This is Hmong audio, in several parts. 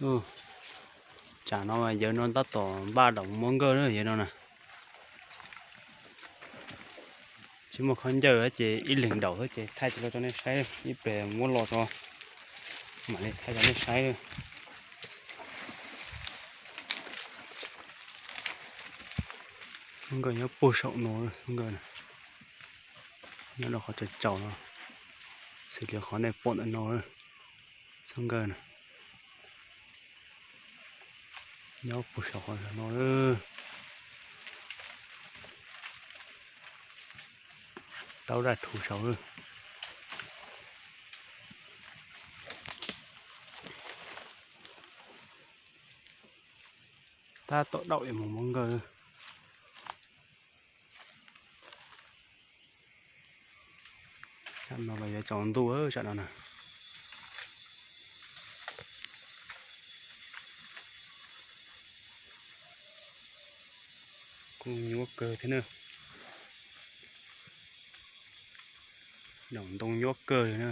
Tsam no mas yawg no tab tom npaj daum muab nkawj na yawg no na. Tsis muaj khaub ncaws ces ib leeg daum xwb ces thaij tsis tau rau nej saib, ib pliag muab los tso mam li thaij rau nej saib. Xub nkawj nyob puag saum no, xub nkawj nyob rau qhov tsaus tsaus no, xws li qhov nej pom ntawm no, xub nkawj na. Nyob puag saum qhov no, taub daj rhuv saud. Tab tom daum es mus muab nkawj. Tsam no los yuav tsaus ntuj tsam no na. Kuj nyuaj kawg thiab na. Daum ntoo nyuaj kawg li na.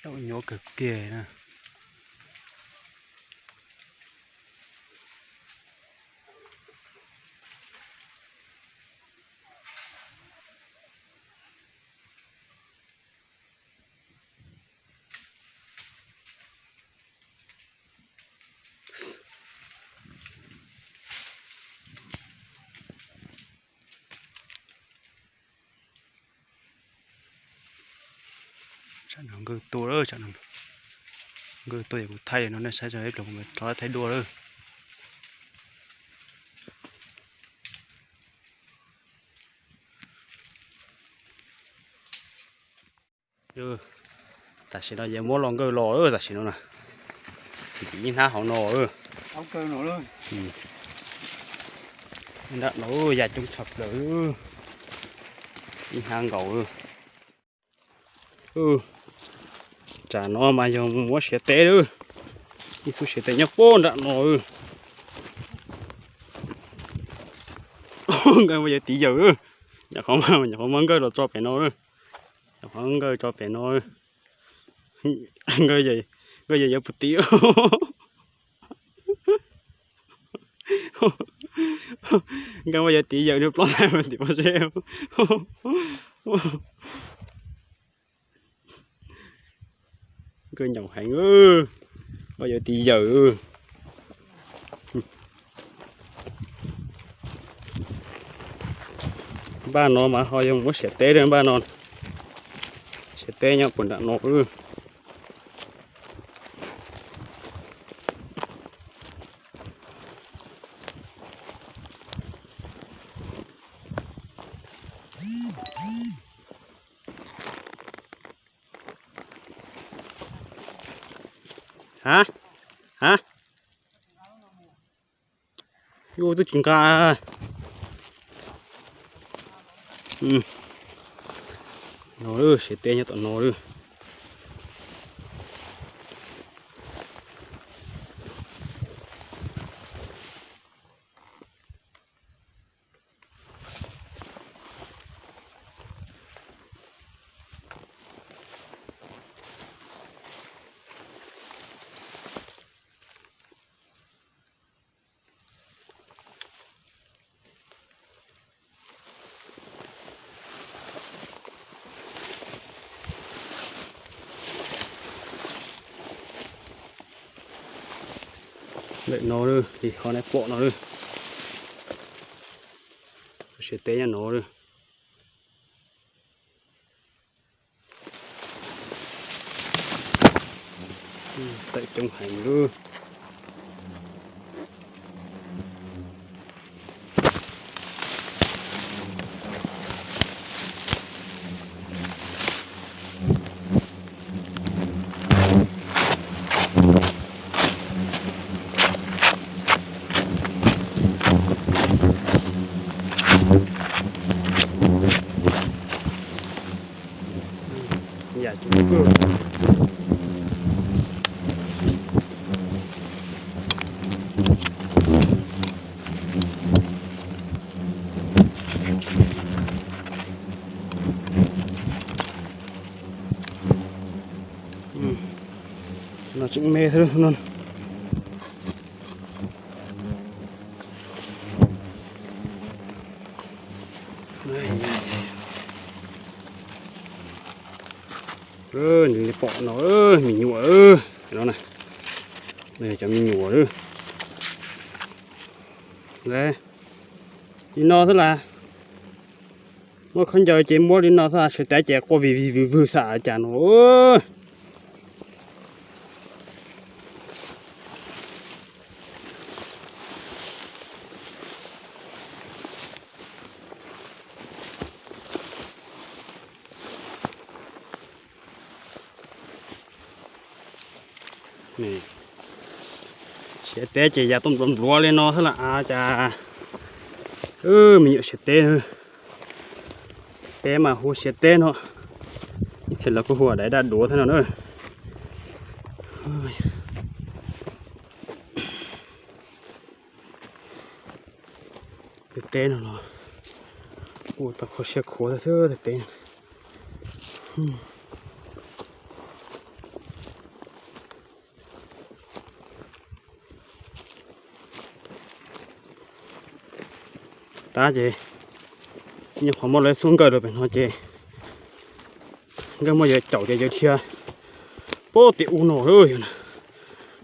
Daum nyuaj kawg kiag na. Tsam no nkawj tuaj lawm, tsam no nkawj tuaj es kuv thaij no nej saib, ib pliag kuv mam rov thaij dua lawm. Tam sim no yawg muab lo nkawj los tam sim no na. Tsis tim ib hnab hauv no. Nram no ya coob tshaj plaws, ib hnab nkaus. Tsam no mas yog mus muab siav teb lawm. Ib khub siav teb nyob puag nram no. Nkawj muaj yawg tiv yawm, nyuam qhuav muab nkawj los tso pem no. Nyuam qhuav nkawj tso pem no. Nkawj yawg yuav puag tim. Nkawj muaj yawg tiv yawm nws plob ntag tim pov tseg. Nkawj nyaum heev, muaj yawg tiv yawm. Npaj no mas ho yog muab siav teb npaj no. Siav teb nyob puag nram no. Ha, ha. Yuav twb tsis nqa. No, siav teb nyob tom no lawm. Ntawm no li qhov nej pom no, siav teb nyob no. Tawm coob heev li. No tseem me thiab no. Nws pom no, me nyuam no, cov me nyuam. Li no xwb las, muab khaub ncaws ces muab li no xwb, siav teb ces quaj vij vig vwg vwg xwb cas no. Siav teb ces yam tuaj npluav npluav li no xwb las cas. Me nyuam siav teb, peb mas hu siav teb no, ib txhia los kuj hu ua daiv daj duav thiab no na. Tus teb no los kuj tau kho siab khuav xwb tus teb. Tab ces nyuam qhuav muab lawv xub nkawj rau pem no ces nkawj muab yawg caum ces yawg dhia pem tim ub no lawm,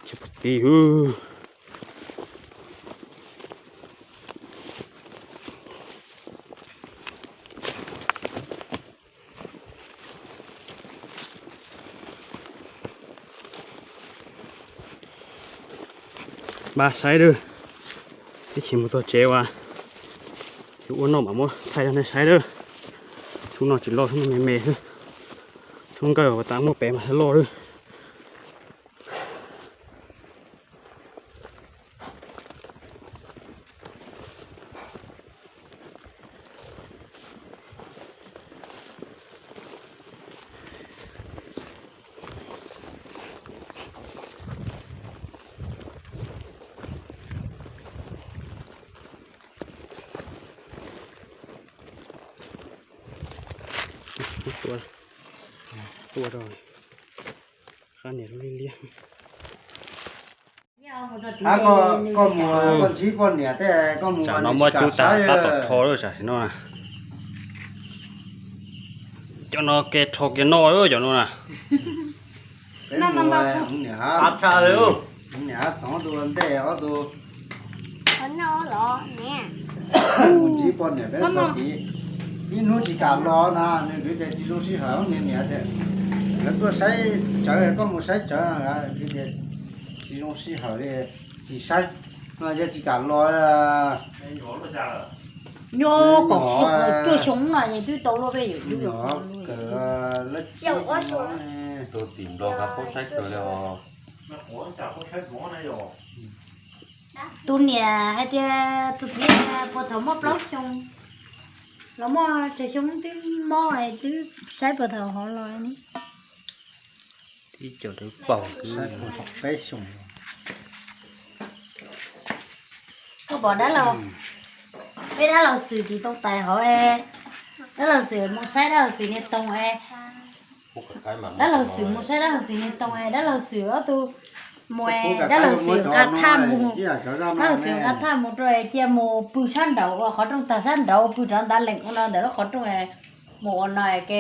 dhia pem tim. Npaj saib lawm, ib chim mus txog tsev uas yuav ua noj mam muab thaij rau nej saib lawm. Xub no tsis loj, xub no me me xwb. Xub nkawj uas tas muaj pem mas thiaj loj lawm. Tua, tua rau qab niam lub liab liab. Koj mus, koj ntsib poj niam tej koj mus, tsam no muab cub tab tom rho lawm tam sim no. Cov no ke rho kiag noj lawm cov no na. Niam, ob tug ntej ob tug mus ntsib poj niam peb txog tid, ib hnub tsis kam los na, nws kwv tias tsis zoo sij hawm, niam niam tias lawv tuaj saib tsawv, koj mus saib tsawv, kwv tias tsis zoo sij hawm li, tsis saib, no yog tsis kam los. Nyob kaum cuaj xyoo no twb tau luaj peb yawm yij, tus tim nplog qab paub saib kawg li os. Tus niam hais tias tus txiv puag thaum muaj plaub xyoo los muaj tsawg xyoo twb mob es twb saib puag thaum hov los. Ib co dawb paug, peb xyoo. Koj pom dab laug, peb dab laug Xwm tis too tais hov, dab laug Xwm mus saib dab laug Xwm niag toog es, dab laug Xwm mus saib dab laug Xwm niag toog es dab laug Xwm ob tug mus es dab laug Xwm nqa thaj mus, dab laug Xwm nqa thaj mus rau es cia mus pw sab nraud uas qhov rooj tag sab nraud pw rov ntav leem ua no ntawm lub qhov rooj es mus ua no es ke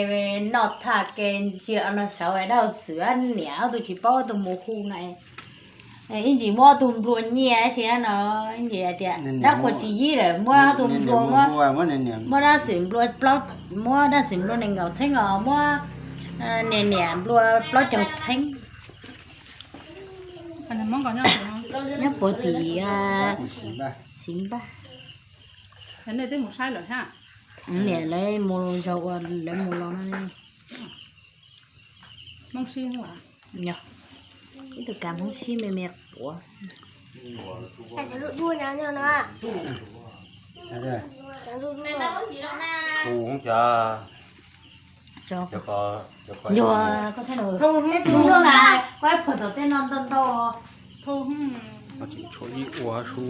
noj thaj ke ntsia no saud es dab laug Xwm niam ob tug tsis paub ob tug mus hu no es Ib ntsis muab ob tug nplua nyiaj thiab no, ib ntsis hais tias dab qhuas tsis yib lawm, muab ob tug nplua, muab, muab dab xwm nplua plaub, muab dab xwm nplua nees nkaum txheeb os, muab niam niam nplua plaub caug txheeb. Nyob puag tim Xis Npaj. Niam lawv mus zaum ua lawv mus los no. Yog ib tug kav Hmoob sib me me quav. Yog koj saib, koj ib phuam tom tej no ntau ntau. Tsis tshuav ib ua su.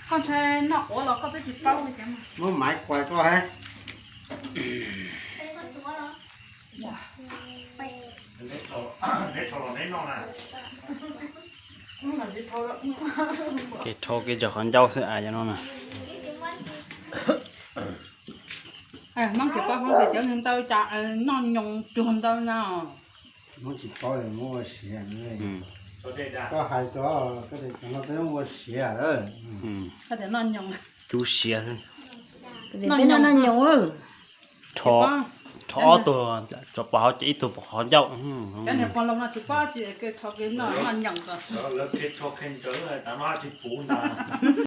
Koj ntshai noj quav los koj twb tsis paub li. Muab maiv kuas koj hab. Ces dhau kev cov qhov ncauj xwb as no na. Hmoob tsis paub Hmoob tias cov ntawd cas noj nyoos cuag ntawd no. Hmoob tsis paub muab ua siav. Koj hais rau koj tias cov no peb muab ua siav. Koj tias noj nyoos. Cub siav xwb. Peb noj nyoos. Rho ob tug, rho pov hauv ces ib tug pov qhov ncauj. Cov niag pog laus no tsis paub tsis kev rho kev noj noj nyoos ko. Lawv kev rho kev ntawd tav no tsis puv ntag.